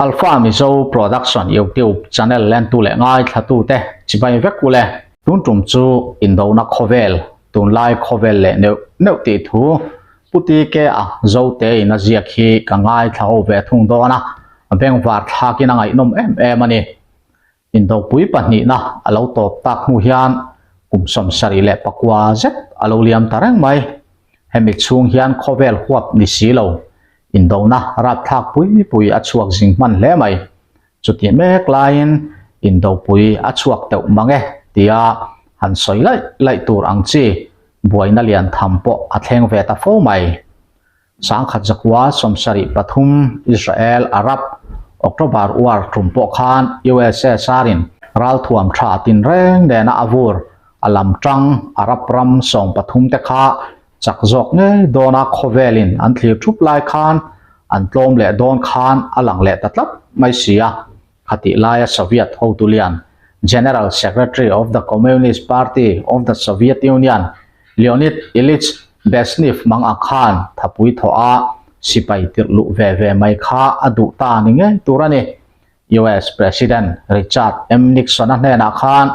Alpha Mizo Production YouTube channel lentu leh ngaithlatute chibai vek ule. Tun tum chu indona khawvel, tunlai khawvel leh neuh neuh tih thu Pu TK a Zote in a ziak hi ka ngaithla ho ve thung dawn a, a bengvar thlakin a ngaihnawm em em a ni. Indopui pahnihna a lo tawp tak hnu hian kum 79 zet a lo liam ta reng mai. Hemi chhung hian khawvel huap ni si lo, indona rapthlak pui pui a chhuak zing hman hle mai. Chutih mek laiin indopui a chhuak teuh mang e tia han sawi laih laih tur ang chi buaina lian tham pawh a thleng ve ta fo mai. 1973 Israel Arab October War tum pawh khan USSR in ralthuam tha tinreng nena a vur a lam tang Arab ram 13 te kha chak zawk ngei dawna khawvelin an thlir thup lai khan an tlawm leh dawn khan a lang leh ta tlat mai si a. Khatih laia Soviet hotu lian, General Secretary of the Communist Party of the Soviet Union, Leonid Ilyich Brezhnev mang ang khan thapui thawh a sipai tirh luh ve ve mai kha a duh ta ni ngei tur a ni. US President Richard M. Nixon-a hnenah khan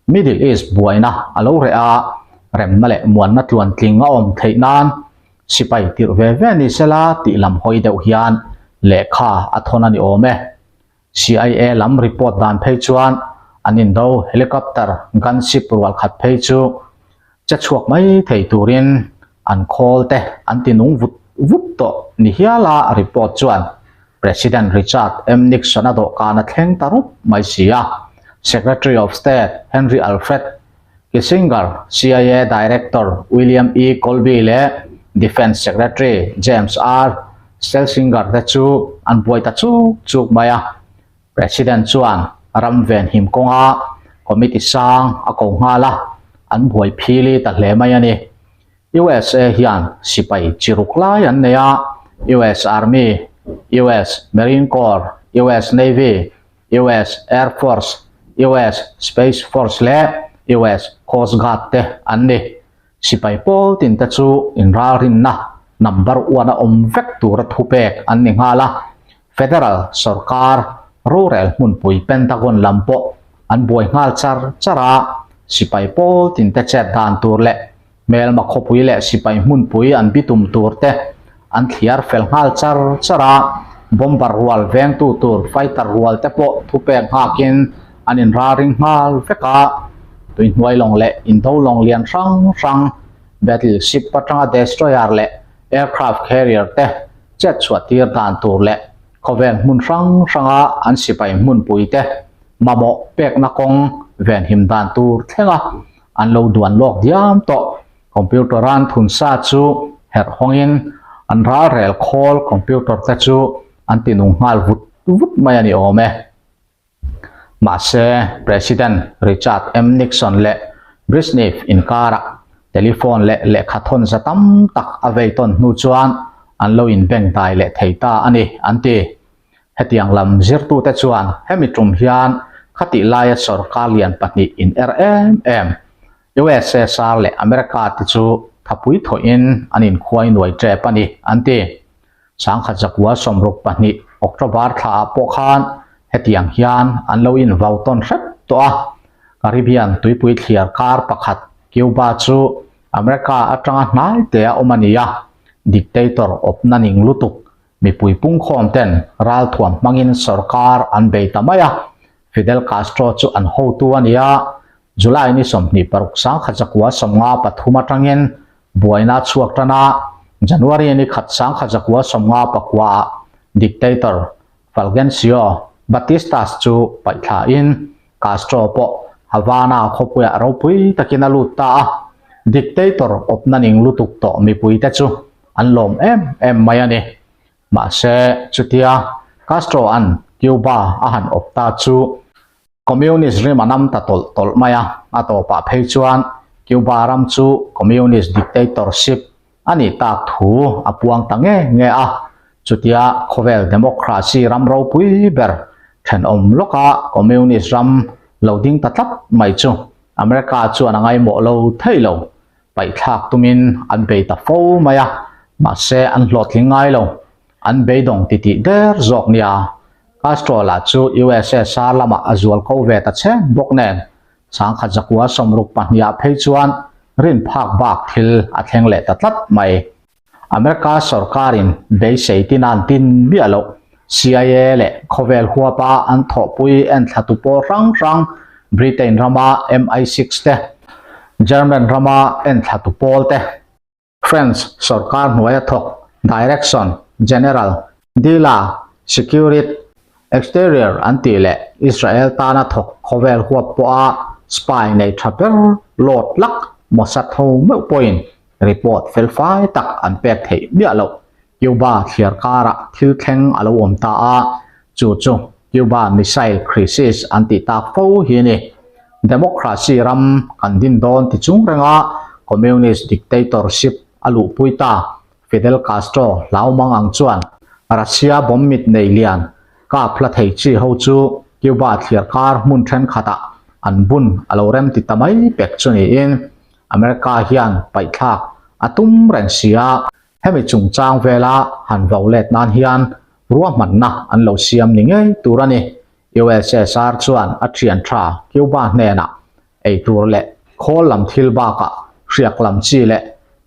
Middle East buaina a lo reh a, remna leh muanna tluantling a awm theih nan sipai tirh ve ve ni sela tih lam hawi deuh hian lehkha a thawn a ni awm e. CIA lam report dan phei chuan an indo helicopter gunship rual khat phei chu che chhuak mai thei turin an khawl te an ti nung vut vut tawh ni hial a report chuan President Richard M. Nixon a dawhkan a thleng ta rup mai si a. Secretary of State Henry Alfred Kissinger, CIA Director William E. Colby leh Defense Secretary James R. Schlesinger te chu an buai ta chuk chuk mai a. President chuan ram venhim kawnga committee sang a ko nghal a, an buai phili ta hle mai a ni. USA hian sipai chi ruk lai an nei a, US Army, US Marine Corps, US Navy, US Air Force, US Space Force leh US Coast Guard te an ni. Sipai pawl tin te chu inralrinna number one a awm vek tura thupek an ni nghal a, Federal sorkar rorel hmunpui Pentagon lam pawh an buai nghal char char a, sipai pawl tin te chet dan tur leh Hmelma khawpui leh sipai hmunpui an bitum tur te an thliar fel nghal char char a, bomber rual vengtu tur fighter rual te pawh thupek nghakin an inralring nghal vek a, tuihnuai lawng leh indo lawng lian hrang hrang, battle ship atanga destroyer leh aircraft carrier te chet chhuah tir dan tur leh khawvel hmun hrang hranga an sipai hmunpui te mamawh pekna kawng venhim dan tur thlenga An lo duan lawk diam tawh. Computer an thun sa chu herh hawngin an ralrel khawl computer te chu an ti nung nghal vut vut mai a ni awm e. Mahse, President Richard M. Nixon leh Brezhnev inkarah telephone leh lehkha thawn za tam tak a vei tawn hnu chuan an lo inbengdai leh thei ta a ni, an ti. Hetiang lam zirtute chuan hemi tum hian khatih laia sorkar lian pahnih in er em em, USSR leh America te chu thapui thawhin an inkhuai nuai tep a ni, an ti. 1962 October thlaah pawh khan hetiang hian an lo invau tawn hrep tawh a, Caribbean tuipui thliar kar pakhat Cuba chu America atanga hnai tea awm a ni a, dictator awpna ning lutuk Mipui pungkhawm ten ralthuam hmangin sorkar an bei ta mai a, Fidel Castro chu an hotu a ni a, July ni 26 1953 atangin buaina a chhuak tan a, January ni khat 1959 ah dictator Fulgencio Batistas chu paihthla in Castro pawh Havana khawpuiah ropui takin a lut ta a, dictator awpna ning lutuk tawh mipuite chu an lawm em em mai a ni. Mahse, chutia Castro-a'n Cuba a han awp ta chu Communist rim a nam ta tawlh tawlh mai a, a tawpah phei chuan Cuba ram chu Communist dictatorship a nih tak thu a puang ta nge nge a. Chutia khawvel democracy ram ropui ber thenawm lawka Communist ram lo ding ta tlat mai chu America chuan a ngaimawh lo thei lo. Paihthlak tumin an bei ta fo mai a, mahse an hlawhtling ngai lo. An beidawng titih der zawk nia. Castro lah chu USSR lamah a zual ko ve ta cheng bawk nen, sangkhat zakua 60 pahniha phei chuan rin phak bak thil a thleng leh ta tlat mai. America sorkarin beisei tinan tin miah loh CIA leh khawvel huapa an thawhpui enthlatu pawl hrang hrang Britain rama MI6 te, German rama enthlatu pawl te, French sorkar hnuaia thawk Direction General de la Sécurité Extérieure an tih leh Israel tana thawk khawvel huap pawha spy nei tha ber lawt lak Mossad ho meuh pawhin report felfai tak an pek theih miah loh. Cuba thliar karah thil thleng a lo awm ta a, chu chu Cuba Missile Crisis an tih tak fo hi a ni. Democracy ram kan din dawn ti chung renga Communist dictatorship a luhpui ta Fidel Castro hlau mang ang chuan Russia bomb mit nei lian kap hla thei chi ho chu Cuba thliar kar hmun thenkhatah an bun a lo rem ti ta mai pek chu niin America hian paihthlak a tum reng si a. Hemi chungchang vela han vo let nan hian ruahmanna an lo siam ni ngei tur a ni. USSR chuan a thian tha Cuba hnenah ei tur leh khawl lam thil bakah hriak lam chi leh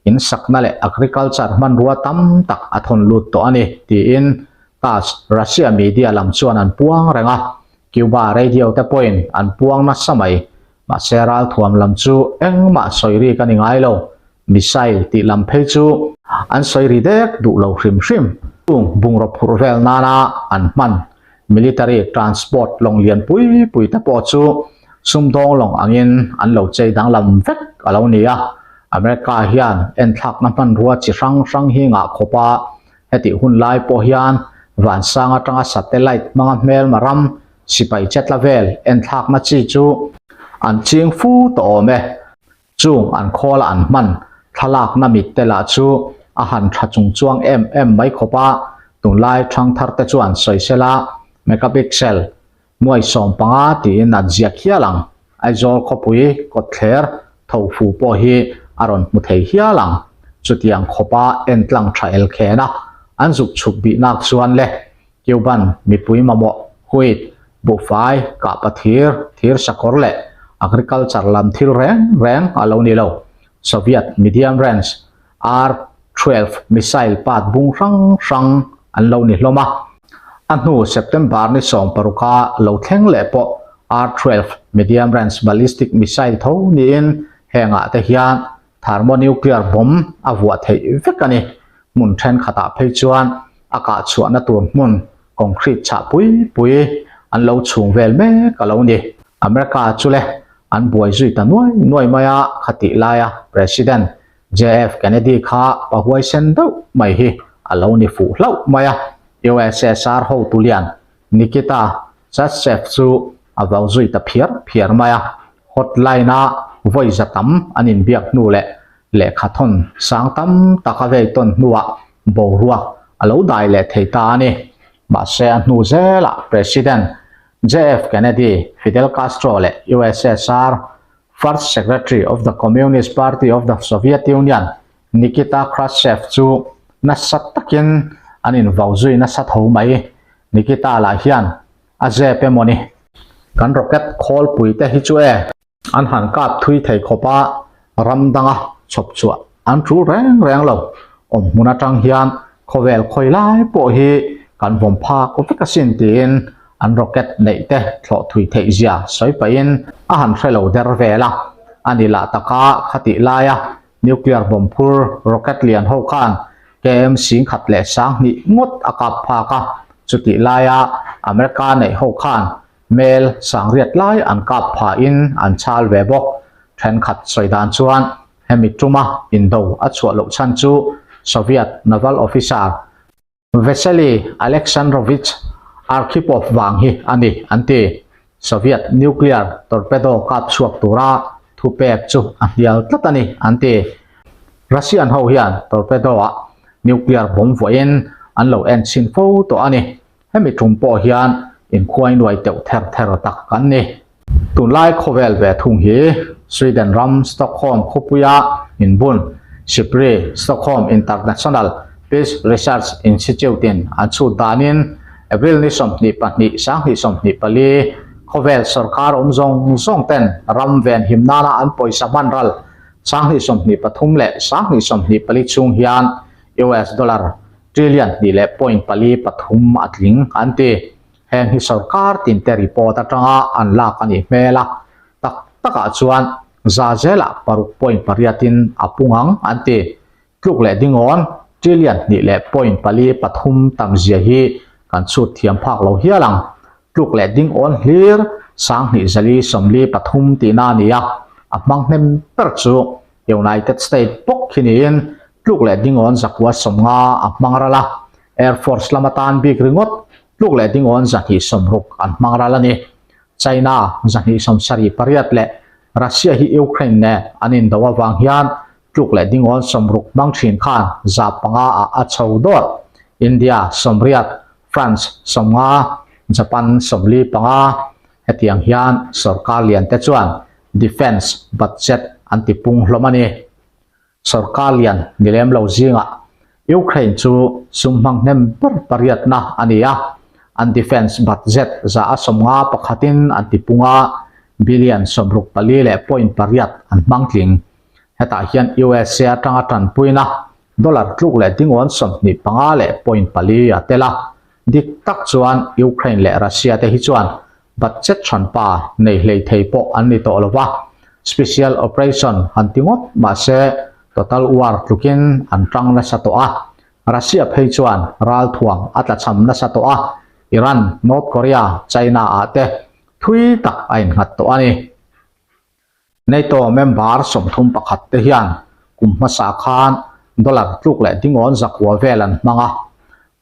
in sakna leh agriculture hmanrua tam tak a thawn lut tawh a ni, tiin TASS Russia media lam chuan an puang reng a. Cuba radio te pawhin an puang nasa mai. Mahse ralthuam lam chu engmah sawi rik a ni ngai lo. Missile tih lam phei chu an sawi ri dek duh lo hrim hrim. Chung bungraw phurh vel nana an hman military transport lawng lian pui pui te pawh chu sumdawng lawng angin an lo chei danglam vek a lo ni a. America hian enthlakna hmanrua chi hrang hrang hi ngah khawp a, hetih hun lai pawh hian vansang atanga satellite hmanga hmelma ram sipai chetla vel enthlakna chi chu an ching fu tawh awm e. Chung an khawla an hman thlalakna mit te lah chu a han tha chung chuang em em mai khawp a, tunlai thangthar te chuan sawisela megapixel nuai 15 tiin an ziak hial ang. Aizawl khawpui kawtthler thofu pawh hi a rawn hmu thei hial ang. Chutiang khawpa entlang tha el khen a, an zuk chhuk bihnak chuan le Cuban mipui mamawh wheat, buhfai, kahpa thir, thir sakawr leh agriculture lam thil reng reng a lo ni lo. Soviet medium range R-12 missile part bung hrang hrang an lo ni hlawm a. A hnu September ni 16 a lo thleng leh pawh R-12 medium range ballistic missile tho niin hengah te hian thermonuclear bomb a vuah theih vek a ni. Hmun thenkhatah phei chuan a kah chhuahna tur hmun concrete chhah pui pui an lo chhung vel mek a lo ni. America chu le an buai zui ta nuai nuai mai a, khatih laia President JF Kennedy kha pa huaisen deuh mai hi a lo ni fuh hlauh mai a, USSR hotu lian Nikita Khrushchev chu a vau zui ta phiar phiar mai a, hotline-a vawi za tam an inbiak hnu leh lehkha thawn sang tam tak a vei tawn hnuah boruak a lo dai leh thei ta a ni. Mahse a hnu zelah President JF Kennedy, Fidel Castro leh USSR First Secretary of the Communist Party of the Soviet Union Nikita Khrushchev chu nasa takin an invau zui nasa tho mai. Nikita lah hian a zep emaw ni? Kan rocket khawlpui te hi chu e. An han kap thui thei khawp a, ram danga chhawp chhuah an tul reng reng lo. Awm hmun atang hian khawvel khawi lai pawh hi kan vawm phak vek asin tiin an rocket neih te thlawh thui theih zia sawi pahin a han hre lo der vel a. A ni lah taka khatih laia nuclear bomb phur rocket lian ho khan KM 1012 ngawt a kap phak a, chutih laia America neih ho khan Mel sangriat lai an kap phahin an chhal ve bawk. Thenkhat sawi dan chuan hemi tuma indo a chhuah loh chhan chu Soviet naval officer Vasily Alexandrovich Arkhipov vang hi a ni an ti. Soviet nuclear torpedo kap chhuak tura thupek chu a hnial tlat a ni an ti. Russian ho hian torpedo-ah nuclear bomb vuahin an lo en chhin fo tawh a ni. Hemi tum pawh hian inkhuai nuai teuh ther ther tak kan ni. Tunlai khawvel ve thung hi Sweden ram Stockholm khawpuia inbun SIPRI, Stockholm International Peace Research Institute in an chhut danin April ni 22, 2024, khawvel sorkar awm zawng zawng ten ram ven him nana an pawisa hman ral 2023 leh 2024 chhung hian US dollar trillion hnih leh point pali pathum a tling an ti. Heng hi sorkar tinte report atanga an lak a nih hmel a, tak takah chuan za zelah paruk point pariatin a pung ang an ti. Tluk leh dingawn trillion hnih leh point pali pathum tam zia hi kan chhut thiam phak lo hial ang. Tluk leh dingawn hlir 2433 tihna a ni a, a hmang hnem ber chu United State bawk hi niin tluk leh dingawn 190 a hmang ral a, Air Force lama tan bik ringawt tluk leh dingawn 260 an hmang ral a ni. China 278 leh Russia hi Ukraine nen an indo avang hian tluk leh dingawn 60 hmang thin khan 500 ah a chho dawt. India 80, France 50, Japan 45. Hetiang hian sorkar lian te chuan defence budget an ti pung hlawm a ni. Sorkar lian ni lem lo zingah Ukraine chu sum hmang hnem ber pariatna a ni a, an defence budget 151 pakhatin an ti pung a, billion 64 leh point pariat an hmang tling. Hetah hian USA atanga tanpuina dollar tluk leh dingawn 25 leh point pali a tel a. Dik tak chuan Ukraine leh Russia te hi chuan budget hranpa nei hlei thei pawh an ni tawh lo va, special operation han ti ngawt mahse total war tlukin an tang nasa tawh a, Russia phei chuan ralthuam a tlachham nasa tawh a, Iran, North Korea, China ah te thui tak a innghat tawh a ni. NATO member 31 te hian kum hmasa khan dollar tluk leh dingawn zakua vel an hmang a,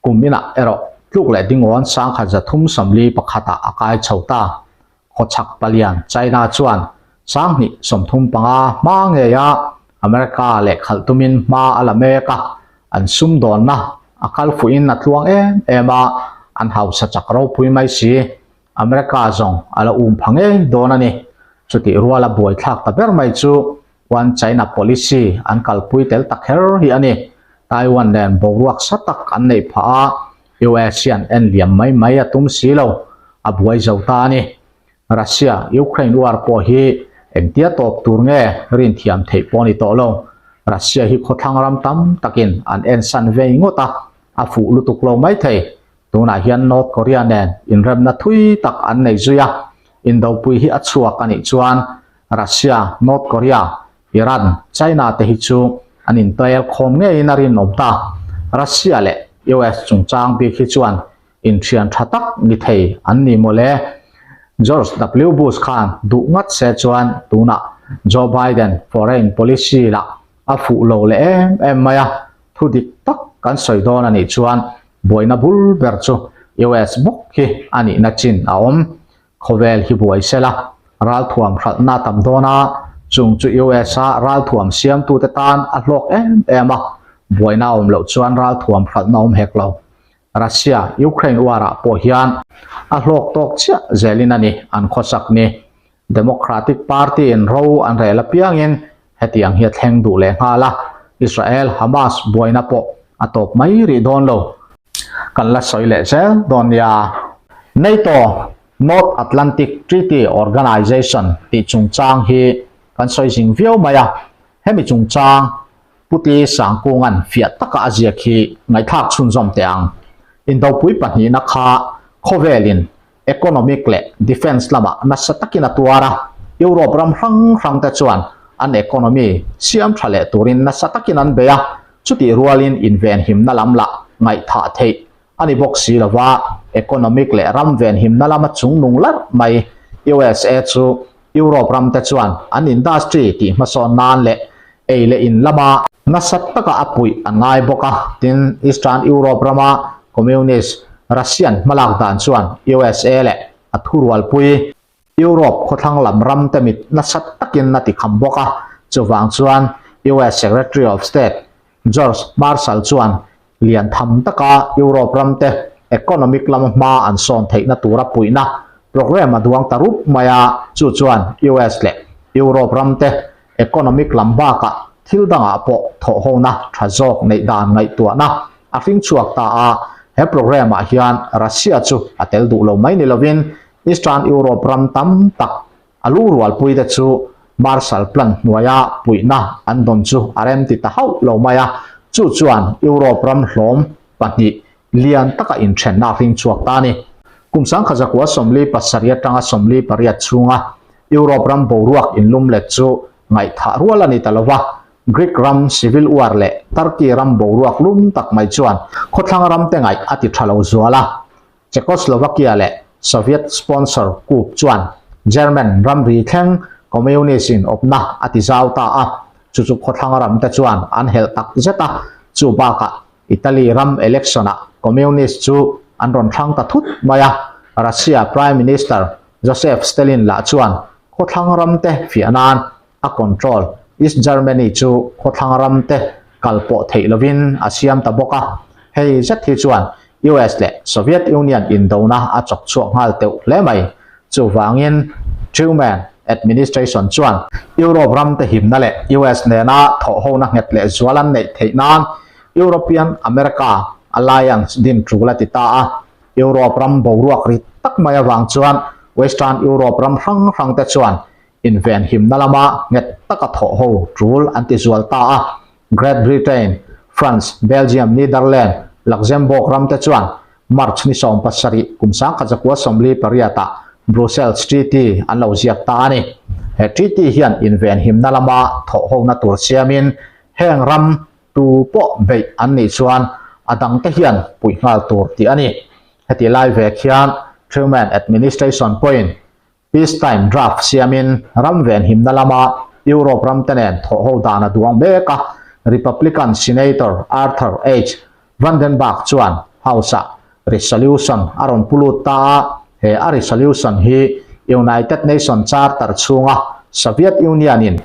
kum inah erawh tluk leh dingawn 1341 ah a kai chho ta. Khawchhak palian China chuan 2035 hma ngei a America leh khalh tumin hma a la mek a, an sumdawnna a kal fuhin a tluang em em a, an hausa chak ropui mai si. America zawng a la um pha ngei dawn a ni. Chutih ruala buaithlak ta ber mai chu One China Policy an kalpui tel ta kher hi a ni. Taiwan nen boruak sa tak an neih phah a, US hian en liam mai mai a tum si lo, a buai zo ta a ni. Russia, Ukraine war pawh hi engtia tawp tur nge rin thiam theih pawh a ni tawh lo. Russia hi khawthlang ram tam takin an ensan vei ngawt a, a fuh lutuk lo mai thei. Tunah hian North Korea nen inremna thui tak an nei zui a, indopui hi a chhuak a nih chuan Russia, North Korea, Iran, China te hi chu an intael khawm ngeiin a rinawm ta. Russia leh US chungchang bik hi chuan inthian tha tak ni thei an ni mawle. George W Bush khan duh ngat se chuan tunah Joe Biden foreign policy lah a fuh lo leh em em mai a, thu dik tak kan sawi dawn a nih chuan buaina bul ber chu US bawk hi a nihna chin a awm. Khawvel hi buai sela, ralthuam hralhna a tam dawn a, chung chu US a ralthuam siamtute tan a hlawk em em a, buaina a awm loh chuan ralthuam hralhna a awm hek lo. Russia, Ukraine war ah pawh hian a hlawk tawk chiah zelin a ni an khawsak ni. Democratic Party in ro an rel apiangin hetiang hi a thleng duh leh nghal a, Israel Hamas buaina pawh a tawp mai rih dawn lo. Kan la sawi leh zel dawn nia. NATO, North Atlantic Treaty Organization, tih chungchang hi kan sawi zing viau mai a, hemi chungchang Puti Sangkunga'n fiah taka a ziak hi ngaihthlak chhunzawm teh ang. Indopui pahnihna kha khawvelin Economic leh defence lamah nasa takin a tuar a, Europe ram hrang hrang te chuan an economy siam tha leh turin nasa takin an bei a, chutih rualin invenhimna lam lah ngaihthah theih a ni bawk si lova, economic leh ram venhimna lama chungnung larh mai USA chu Europe ram te chuan an industry tih hmasawn nan leh ei leh in lama nasa taka a puih an ngai bawk a, tin Eastern Europe rama Communist Russian hmalak dan chuan USA leh a thurualpui Europe khawthlang lam ram te mit nasa takin a tikham bawk a, chuvang chuan US Secretary of State George Marshall chuan lian tham taka Europe ram te economic lama hma an sawn theihna tura puihna programme a duang ta rup mai a, chu chuan US leh Europe ram te economic lam bakah thil dangah pawh thawhhona tha zawk neih dan ngaihtuahna a hring chhuak ta a. He programme ah hian Russia chu a tel duh lo mai ni lovin Eastern Europe ram tam tak a lungrualpui te chu Marshall Plan hnuaia puihna an dawn chu a rem ti ta hauh lo mai a, chu chuan Europe ram hlawm pahnih lian taka inthenna a hring chhuak ta a ni. Kum 1947 atanga 48 chhunga Europe ram boruak inlumlet chu ngaihthah rual a ni ta lova, Greek ram civil war leh Turkey ram boruak lum tak mai chuan khawthlang ramte ngaih a ti tha lo zual a. Czechoslovakia leh Soviet sponsor coup chuan German ramri thleng Communist in awpna a ti zau ta a, chu chu khawthlang ramte chuan an helh tak zet a, chu bakah Italy ram election ah Communist chu an rawn thlang ta thut mai a, Russia Prime Minister Joseph Stalin lah chuan khawthlang ramte fiah nan a control East Germany chu khawthlang ramte kal pawh theih lovin a siam ta bawk a, hei zet hi chuan US leh Soviet Union indona a chawk chhuak nghal teuh hle mai. Chuvangin Truman administration chuan Europe ramte himna leh US nena thawhhona nghet leh zual an neih theih nan European America Alliance din tul a ti ta a. Europe ram boruak rit tak mai avang chuan Western Europe ram hrang hrangte chuan Invenhimna lama nghet taka thawh ho tul an ti zual ta a, Great Britain, France, Belgium, Netherlands, Luxembourg ramte chuan March ni 17 kum 1948 ah Brussels Treaty an lo ziak ta a ni. He treaty hian invenhimna lama thawh hona tur siamin heng ram tu pawh beih an nih chuan a dangte hian puih nghal tur tih a ni. Heti lai vek hian Truman Administration pawhin Peacetime draft siamin ram venhimna lama Europe ramte nen thawhho dan a duang mek a, Republican Senator Arthur H. Vandenberg chuan House-ah resolution a rawn pu lut ta a, he a resolution hi United Nation Charter chhunga Soviet Union-in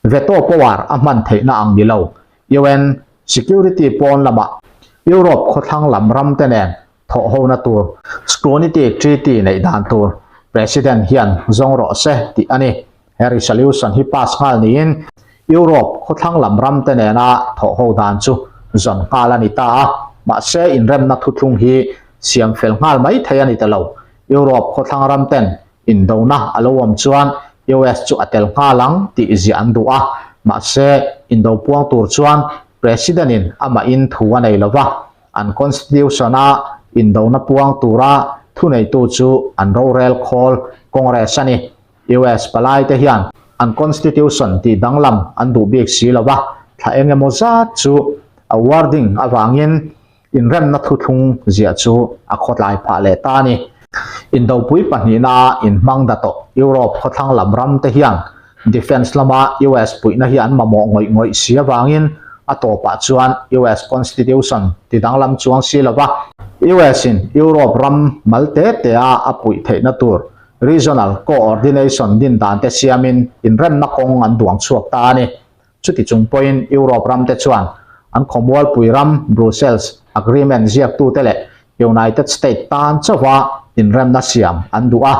veto power a hman theihna ang ni lo, UN Security pawn lama Europe khawthlang lam ramte nen thawhhona tur Scrutiny Treaty neih dan tur President hian zawng rawh se tih a ni. He resolution hi pass nghal niin Europe khawthlang lam ramte nena thawhho dan chu zawn nghal a ni ta a, mahse inremna thuthlung hi siam fel nghal mai thei a ni ta lo. Europe khawthlang ramten indona a lo awm chuan US chu a tel nghal ang tih ziah an duh a, mahse indo puang tur chuan President-in amahin thu a nei lo va, An Constitution-a indona puang tura thuneitu chu an rorel khawl Congress a ni. US palaite hian an Constitution tih danglam an duh bik si lo va, thla eng emaw zat chu a wording avangin inremna thuthlung ziah chu a khawtlai phah leh ta a ni. Indopui pahnihna inhmang da tawh Europe khawthlang lam ramte hian Defence lama US puihna hi an mamawh ngawih ngawih si avangin a tawpah chuan US Constitution ti danglam chuang si lova US in Europe ram mal te te a a puih theihna tur Regional Co-ordination din dan te siamin inremna kawng an duang chhuak ta a ni. Chuti chung pawhin Europe ram te chuan an khawmualpui ram Brussels Agreement ziaktute leh United States tan chauha inremna siam an duh a,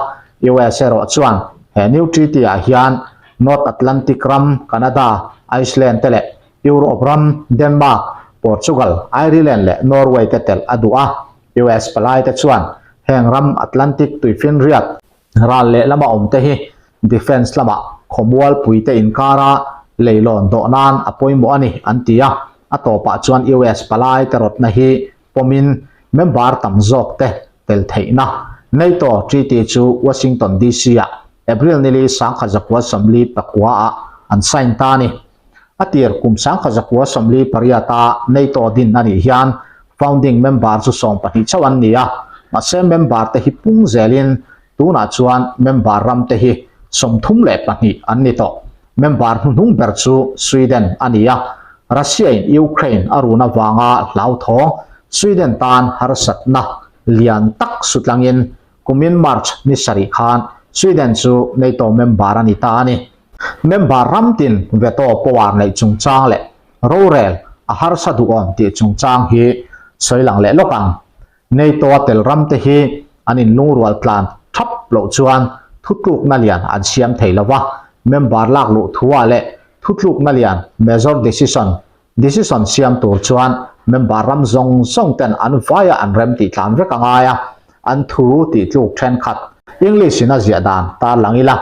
US erawh chuan he new treaty ah hian North Atlantic ram Canada, Iceland te leh Europe ram Denmark, Portugal, Ireland leh Norway te telh a duh a. US palai te chuan heng ram Atlantic tuifinriat ral leh lama awm te hi defence lamah khawmualpui te inkara leilawn dawh nan a pawimawh a ni an ti a, a tawpah chuan US palai te rawtna hi pawmin member tam zawk te tel theihna NATO Treaty chu Washington DC ah April nili 1949 ah an sign ta a ni. A tir kum 1948 a NATO din a nih hian founding member chu 12 chauh an ni a, mahse member te hi pung zelin tunah chuan member ram te hi 32 an ni tawh. Member hnuhnung ber chu Sweden a ni a, Russia-in Ukraine a run avanga hlauthawng Sweden tan harsatna lian tak sutlangin kumin March ni sarih khan Sweden chu NATO member a ni ta a ni. Member ram tin veto power neih chungchang leh rorel a harsa duhawm tih chungchang hi sawi lang leh lawk ang. NATO a tel ramte hi an inlungrual tlan thap loh chuan thutlukna lian an siam thei lo va, member lak luh thuah leh thutlukna lian, major decision, Decision siam tur chuan member ram zawng zawng ten an vaia an rem tih tlan vek a ngai a, an thu tih tluk thenkhat. English in a ziah dan tarlang ila,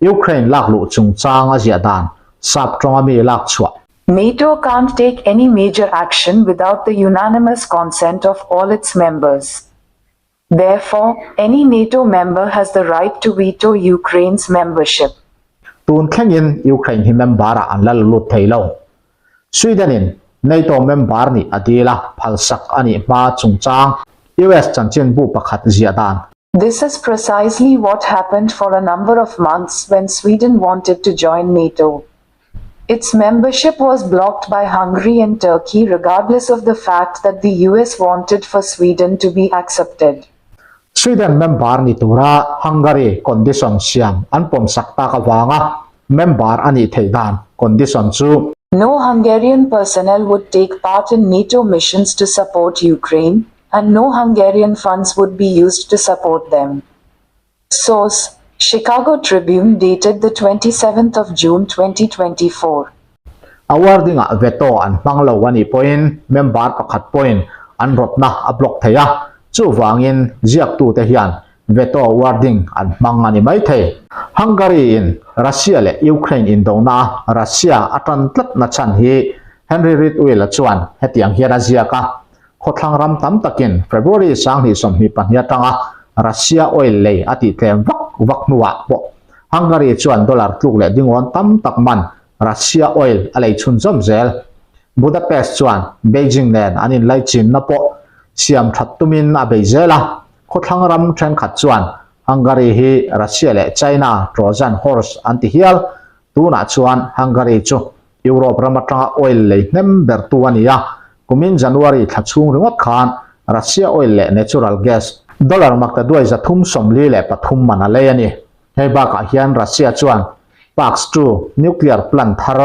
Ukraine lak luh chungchang a ziah dan sap tawnga mi lak chhuah. NATO can't take any major action without the unanimous consent of all its members. Therefore, any NATO member has the right to veto Ukraine's membership. Tun thlengin Ukraine hi member-ah an la la lut thei lo. Sweden-in NATO member nih a dil a, phalsak a nih hma chungchang US chanchinbu pakhat ziah dan. This is precisely what happened for a number of months when Sweden wanted to join NATO. Its membership was blocked by Hungary and Turkey regardless of the fact that the US wanted for Sweden to be accepted. Sweden member ni tura Hungary condition siam an pawmsak tak avanga member a nih theih dan condition chu. No Hungarian personnel would take part in NATO missions to support Ukraine, and no Hungarian funds would be used to support them. Source, Chicago Tribune dated the 27th of June 2024. A wording-ah veto an hmang lo a nih pawhin member pakhat pawhin an rawtna a block thei a, chuvangin ziaktute hian veto wording an hmang a ni mai thei. Hungary-in Russia leh Ukraine indona a Russia a tan tlatna chhan hi Henry Ridgwell-a chuan hetiang hian a ziak a, Khawthlang ram tam takin February 2022 atanga Russia oil lei a tih tlem vak vak hnuah pawh Hungary chuan dollar tluk leh dingawn tam tak man Russia oil a lei chhunzawm zel. Budapest chuan Beijing nen an inlaichinna pawh siam that tumin a bei zel a, khawthlang ram thenkhat chuan Hungary hi Russia leh China Trojan horse an ti hial. Tunah chuan Hungary chu Europe ram atanga oil lei hnem bertu a ni a, kumin January thla chhung ringawt khan Russia oil leh natural gas dollar maktaduai 343 man a lei a ni. Hei bakah hian Russia chuan Paks 2 nuclear plant thar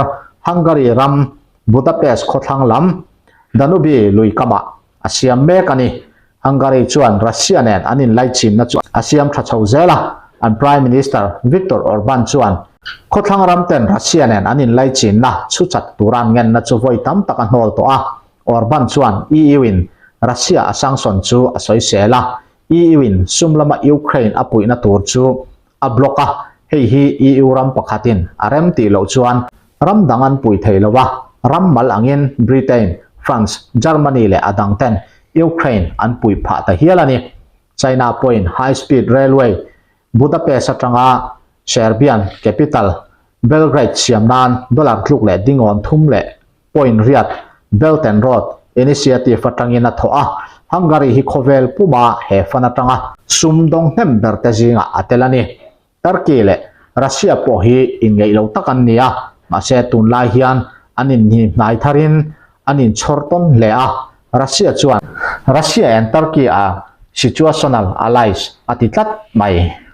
Hungary ram Budapest khawthlang lam Danube lui kamah a siam mek a ni. Hungary chuan Russia nen an inlaichinna chu a siam tha chho zel a, an Prime Minister Viktor Orban chuan khawthlang ram ten Russia nen an inlaichinna chhu chat tura an ngenna chu vawi tam tak a hnawl tawh a. Orban chuan EU in Russia a sanction chu a sawisel a, EU in sum lama Ukraine a puihna tur chu a block a, hei hi EU ram pakhatin a rem tih loh chuan ram dang an pui thei lo a, ram mal angin Britain, France, Germany leh a dang ten Ukraine an pui phah ta hial a ni. China pawhin high speed railway Budapest atanga Serbian capital Belgrade siam nan dollar tluk leh dingawn thum leh point riat Belt and Road Initiative atangin a thawh a, Hungary hi khawvel puma he fan atanga sum dawng hnem ber te zingah a tel a ni. Turkey leh Russia pawh hi inngeih lo tak an ni a, mahse tunlai hian an inhni hnai tharin an inchhawr tawn hle a, Russia chuan Russia and Turkey are situational allies a ti tlat mai.